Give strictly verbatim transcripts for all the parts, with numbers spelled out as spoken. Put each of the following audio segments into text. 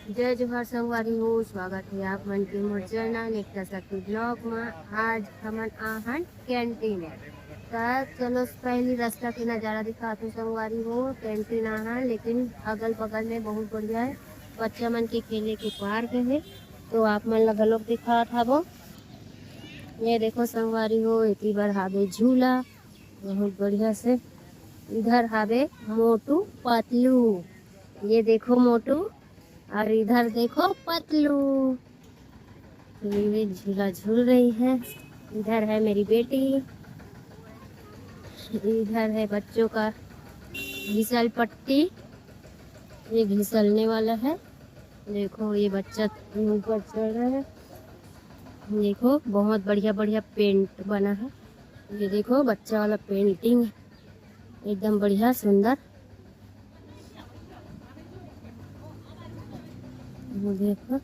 जय जोहार संगवारी हो, स्वागत है आप मन के मोर चैनल एकता शक्ति ब्लॉग में। आज हमन आहन कैंटीन में, त चलो पहली रास्ता के नजारा दिखात हूँ संगवारी हो। कैंटीन आहन, लेकिन अगल बगल में बहुत बढ़िया है, बच्चा मन के खेले के पार्क है, तो आप मन ला घलोक दिखात हबो। ये देखो संगवारी हो, एती बर हावे झूला, बहुत बढ़िया से। इधर हावे मोटू पतलू, ये देखो मोटू, और इधर देखो पतलू, ये झूला झूल रही है। इधर है मेरी बेटी, इधर है बच्चों का घिसल पट्टी, ये घिसलने वाला है। देखो ये बच्चा ऊपर चढ़ रहा है। देखो बहुत बढ़िया बढ़िया पेंट बना है। ये देखो बच्चा वाला पेंटिंग, एकदम बढ़िया सुंदर। ये देखो,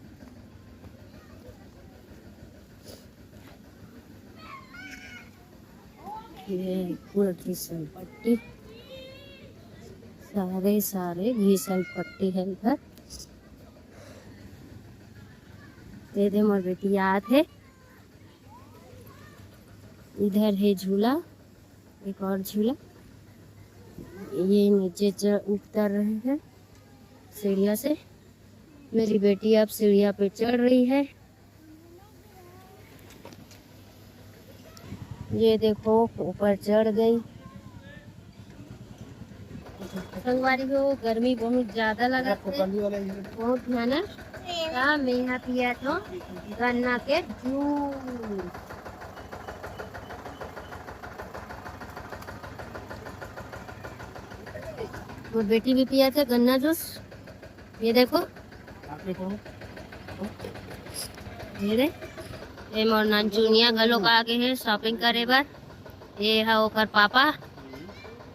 ये पूरा घिसल पट्टी, सारे सारे घिसल पट्टी है इधर। ये दे मोर बेटी आत है। इधर है झूला, एक और झूला। ये नीचे च-, उतर रहे हैं सीढ़िया से। मेरी बेटी अब सीढ़िया पे चढ़ रही है। ये देखो ऊपर चढ़ गई। संगवारी हो, गर्मी बहुत ज्यादा लगत है, बहुत भयानक। का मैं यहाँ पिया तो गन्ना के जूस। वो बेटी भी पिया था गन्ना जूस। ये देखो, ये दे, ये मोर नंचुनिया घलोक आ गे हे शॉपिंग करे बर। ये है ओकर पापा,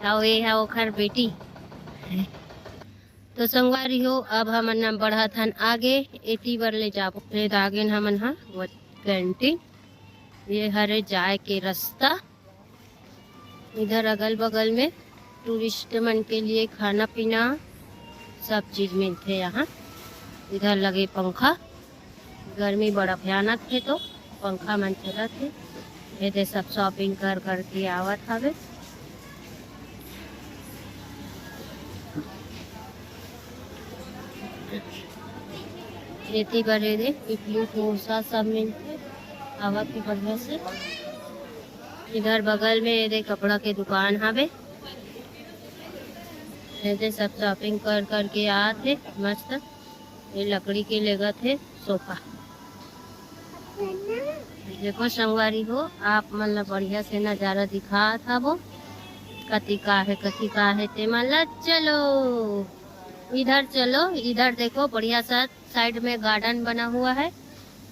अउ ये है ओकर बेटी। तो संगवारी हो, अब हमन न बढ़त हन आगे, एती बर ले जाबो। ये दागिन हमन ह वो कैंटीन, ये हरे जाए के रास्ता। इधर अगल बगल में टूरिस्ट मन के लिए खाना पीना सब चीज मिलथे यहाँ। इधर लगे पंखा, गर्मी बड़ा भयानक हे तो पंखा मन चलत हे। एदे सब शॉपिंग कर करके आवत हवे। एती बर एदे इडली डोसा सब मिलथे, आवत हे बढ़िया से। इधर बगल में एदे कपड़ा के दुकान हवे, एदे सब शॉपिंग कर करके आत हे मस्त। ये लकड़ी के लेगत हे सोफा। देखो संगवारी हो, आप मन ला बढ़िया से नजारा दिखात हबो, कति का हे, कति का हे ते मन ला। चलो इधर चलो, इधर देखो बढ़िया सा साइड में गार्डन बना हुआ है,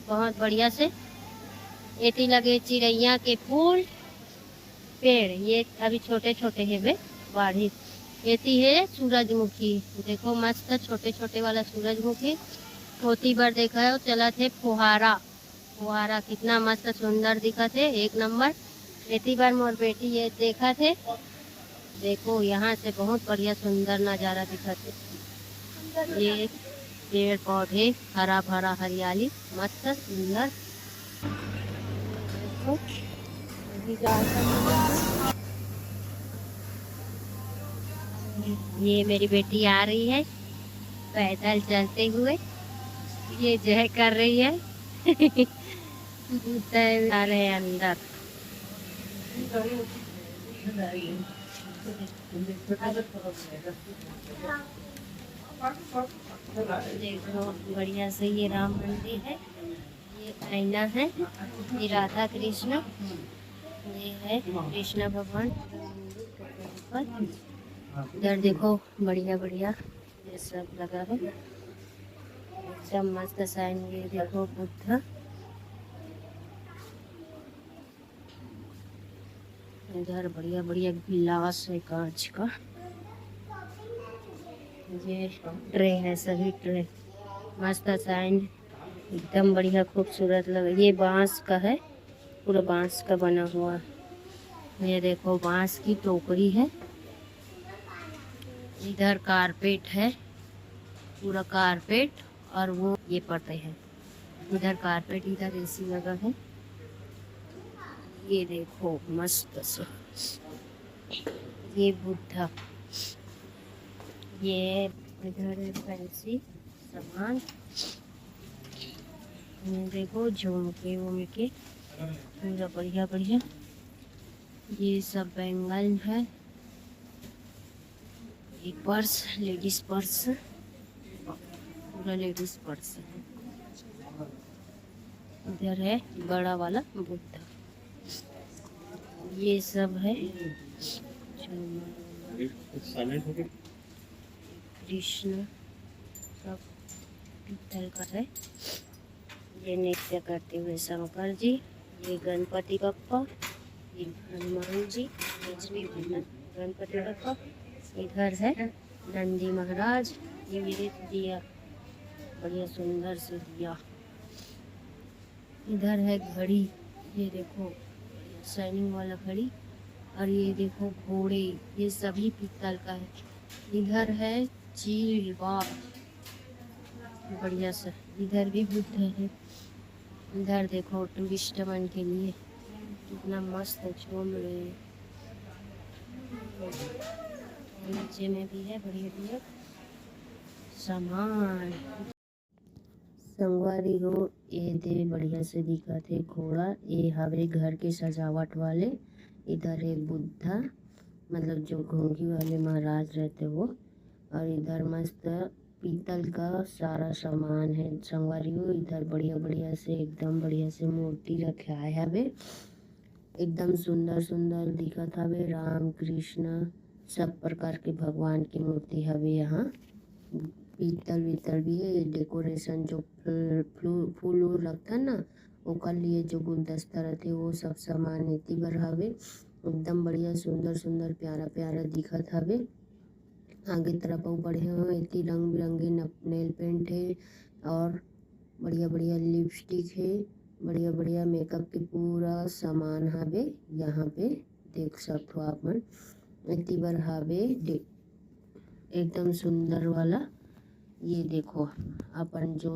बहुत बढ़िया से। एती लगे चिड़ैया के फूल पेड़, ये अभी छोटे छोटे हेबे, बाढ़ी। एती हे सूरजमुखी, देखो मस्त छोटे छोटे वाला सूरजमुखी। ओती बर देखो चलत हे फुहारा, फुहारा कितना मस्त सुंदर दिखत हे, एक नंबर। एती बर मोर बेटी ये देखत हे, देखो यहाँ से बहुत बढ़िया सुंदर नजारा दिखत हे। ये पेड़ पौधे हरा भरा हरियाली मस्त सुंदर। ये मेरी बेटी आ रही है पैदल चलते हुए, ये जय कर रही है। आ रहे हैं अंदर। देखो बढ़िया से ये राम मंदिर है, ये आईना है, ये राधा कृष्ण, ये है कृष्णा भगवान। इधर देखो बढ़िया बढ़िया ये सब लगा है, एकदम मस्त साइन। ये देखो बुद्ध, इधर बढ़िया बढ़िया गिलास है कांच का। ये ट्रे है, सभी ट्रे मस्त साइन, एकदम बढ़िया खूबसूरत लग। ये बांस का है, पूरा बांस का बना हुआ। ये देखो बांस की टोकरी है, इधर कारपेट है, पूरा कारपेट। और वो ये पर्दे हैं। इधर कारपेट, इधर एसी लगा है। ये देखो मस्त से, ये बुद्धा, ये इधर है फैंसी सामान। ये देखो झुमके वुमके पूरा बढ़िया बढ़िया। ये सब बैंगल है। ये पर्स, लेडीज पर्स, पूरा लेडीज पर्स है। इधर है बड़ा वाला बुद्धा। ये सब है कृष्ण, सब पीतल का है। ये नृत्य करते हुए शंकर जी, ये गणपति बप्पा, ये हनुमान जी, लक्ष्मी माता, गणपति बप्पा। इधर है नंदी महाराज, ये मेरे दिया, बढ़िया सुंदर से दिया। इधर है घड़ी, ये देखो शाइनिंग वाला घड़ी। और ये देखो घोड़े, ये सभी पीतल का है। इधर है चील बाघ, बढ़िया सा। इधर भी बुद्ध है। इधर देखो टूरिस्ट मन के लिए कितना मस्त झूम रहे हैं। नीचे में भी है बढ़िया बढ़िया सामान। संगवारी हो, ये दे बढ़िया से दिखत हे घोड़ा। ये हवे घर के सजावट वाले। इधर एक बुद्धा, मतलब जो घोंघी वाले महाराज रहते वो। और इधर मस्त पीतल का सारा सामान है संगवारी हो। इधर बढ़िया बढ़िया से, एकदम बढ़िया से मूर्ति रखाए हवे। एकदम सुंदर सुंदर दिखत हवे। राम कृष्ण सब प्रकार के भगवान के मूर्ति हवे यहाँ। पीतल वीतल भी है। डेकोरेशन जो फूल, फूल, फूल उल रखथन ना, ओकर लिए जो गुलदस्ता रथे, वो सब सामान एती बर हवे। एकदम बढ़िया, सुंदर सुंदर, प्यारा प्यारा दिखत हवे। आगे तरफ अउ बढ़े हो, एती रंग बिरंगे न-, नेल पेंट है और बढ़िया बढ़िया लिपस्टिक है, बढ़िया बढ़िया मेकअप के पूरा सामान हवे। यहाँ पे देख सकथो आप मन, एती बर हवे डे-, एकदम सुंदर वाला। ये देखो, अपन जो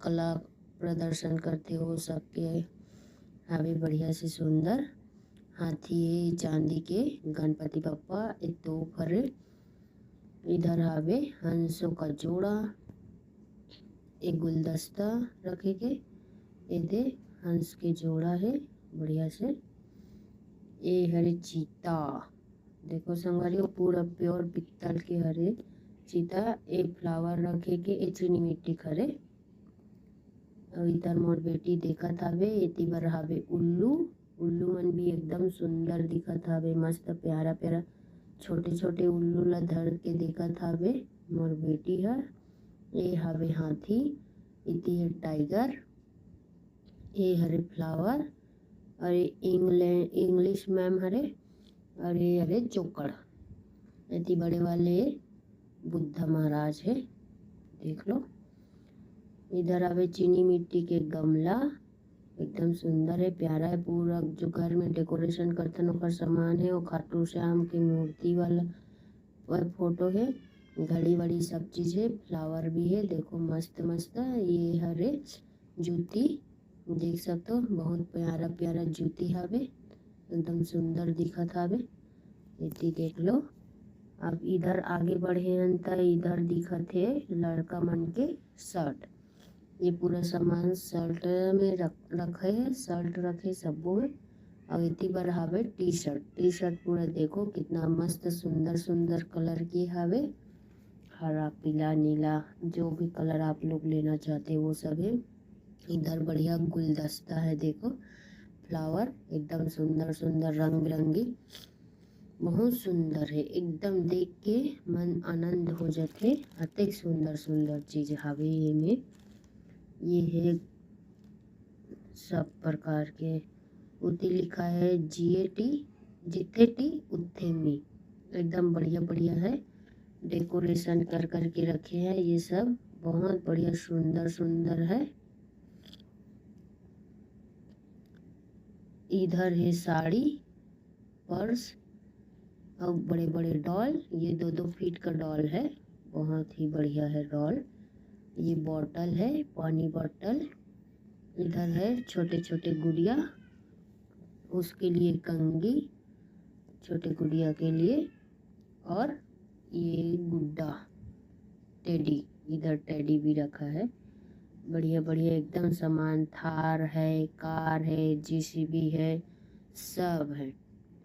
कला प्रदर्शन करते हो, सबके हवे बढ़िया से सुंदर। हाथी है, चांदी के गणपति बप्पा, एक तोप हरे। इधर हवे हंसों का जोड़ा, एक गुलदस्ता रखे के, एदे हंस के जोड़ा है बढ़िया से। ए हरे चीता, देखो संगवारी हो, पूरा प्योर पीतल के हरे चीता। ए फ्लावर रखे के, ए चीनी मिट्टी के हरे। अउ इधर मोर बेटी देखत हवे, एती बर हवे उल्लू। उल्लू मन भी एकदम सुंदर दिखत हवे, मस्त प्यारा प्यारा छोटे छोटे उल्लू ला धर के देखत हवे मोर बेटी ह। ए हवे हाथी, इति हे टाइगर, ए हरे फ्लावर, और ये इंग्लैंड, इंग्लिश मैम हरे, और ये हरे जोकड़। एती बड़े वाले बुद्धा महाराज है, देख लो। इधर आवे चीनी मिट्टी के गमला, एकदम सुंदर है, प्यारा है। पूरा जो घर में डेकोरेशन करथन ओकर सामान है। वो खाटू श्याम के मूर्ति वाला वो फोटो है। घड़ी वड़ी सब चीज है, फ्लावर भी है। देखो मस्त मस्त। ये हरे जूती, देख सकते हो बहुत प्यारा प्यारा जूती हवे, एकदम सुंदर दिखत हवे। एती देख लो। अब इधर आगे बढ़े हन त इधर दिखत हे लड़का मन के शर्ट। ये पूरा सामान शर्ट में रख, रखे है, शर्ट रखे सब्बो में। और एती बर हावे टी शर्ट। टी शर्ट पूरा देखो कितना मस्त सुंदर सुंदर कलर के हावे, हरा, पीला, नीला, जो भी कलर आप लोग लेना चाहते हैं वो सब है। इधर बढ़िया गुलदस्ता है, देखो फ्लावर एकदम सुंदर सुंदर रंग बिरंगी, बहुत सुंदर है, एकदम देख के मन आनंद हो जाते। अतेक सुंदर सुंदर चीज हावे ये में। ये है सब प्रकार के। उती लिखा है जिए टी, जिथे टी उथे मी। एकदम बढ़िया बढ़िया है, डेकोरेशन कर करके रखे हैं ये सब, बहुत बढ़िया सुंदर सुंदर है। इधर है साड़ी, पर्स और बड़े बड़े डॉल। ये दो दो फीट का डॉल है, बहुत ही बढ़िया है डॉल। ये बॉटल है, पानी बॉटल। इधर है छोटे छोटे गुड़िया, उसके लिए कंघी, छोटे गुड़िया के लिए। और ये गुड्डा, टेडी, इधर टेडी भी रखा है। बढ़िया बढ़िया एकदम सामान, थार है, कार है, जेसीबी है, सब है।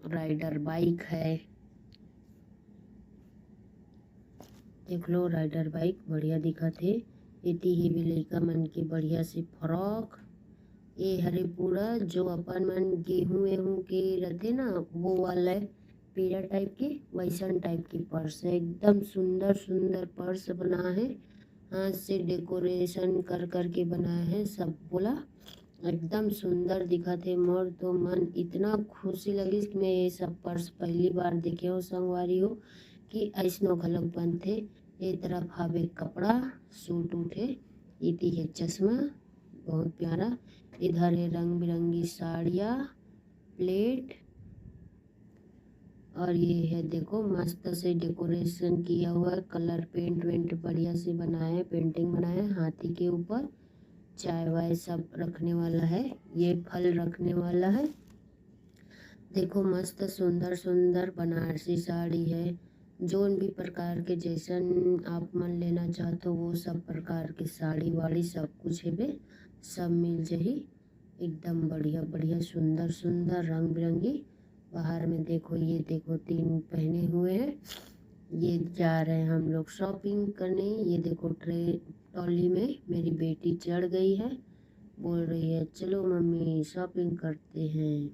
राइडर बाइक है, देख लो, राइडर बाइक बढ़िया दिखत हे। एती हे भी लइका मन के बढ़िया से फ्रॉक। ए हरे पूरा जो अपन मन गेहूं वेहूं के रथे ना, वो वाला पीला टाइप के, वैसन टाइप के पर्स है। एकदम सुंदर सुंदर पर्स बना है, हाथ से डेकोरेशन कर कर के बनाया है सब बोला। एकदम सुंदर दिखत हे। मोर तो मन इतना खुशी लगिस कि मैं ये सब पर्स पहली बार देखे हो संगवारी हो कि ऐसनो घलोक बनथे। ए तरफ हावे कपड़ा, सूट उठ हे, इति हे चश्मा, बहुत प्यारा। इधर है रंग बिरंगी साड़ियाँ, प्लेट, और ये है देखो मस्त से डेकोरेशन किया हुआ है, कलर पेंट वेंट बढ़िया से बनाया है, पेंटिंग बनाया है। हाथी के ऊपर चाय वाय सब रखने वाला है, ये फल रखने वाला है। देखो मस्त सुंदर सुंदर बनारसी साड़ी है, जोन भी प्रकार के जैसन आप मन लेना चाहत हो वो सब प्रकार के साड़ी वाड़ी सब कुछ हेबे, सब मिल जही। एकदम बढ़िया बढ़िया सुंदर सुंदर रंग बिरंगी। बाहर में देखो, ये देखो तीन पहने हुए हैं। ये जा रहे हैं हम लोग शॉपिंग करने। ये देखो ट्रे ट्रॉली में मेरी बेटी चढ़ गई है, बोल रही है चलो मम्मी शॉपिंग करते हैं।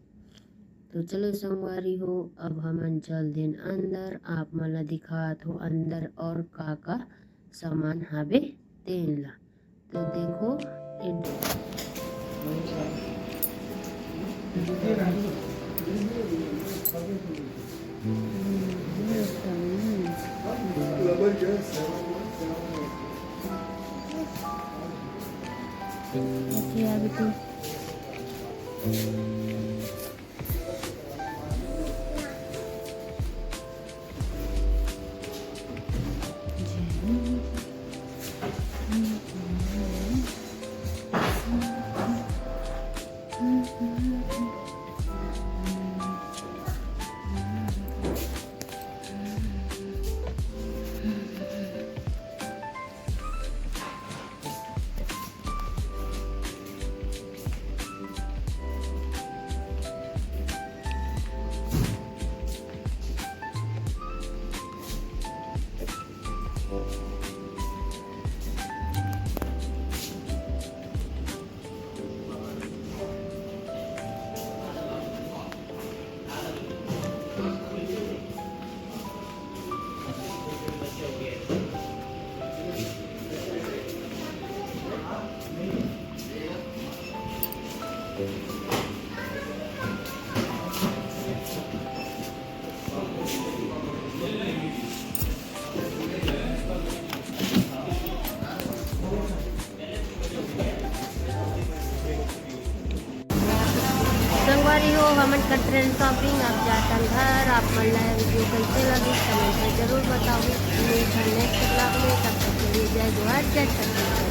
तो चलो संगवारी हो, अब हमन चल देन अंदर, आप मन ला दिखात हो अंदर और का का सामान हावे तेन ला। तो देखो, ये देखिए अभी तो संगवारी हो, हमन करथन शॉपिंग, अब जाथन घर। आप मन ला वीडियो कैसे लगिस, कमेंट में जरूर बताओ। मिलथन नेक्स्ट ब्लॉग में, तब तक के लिए जय जोहार, जय छत्तीसगढ़।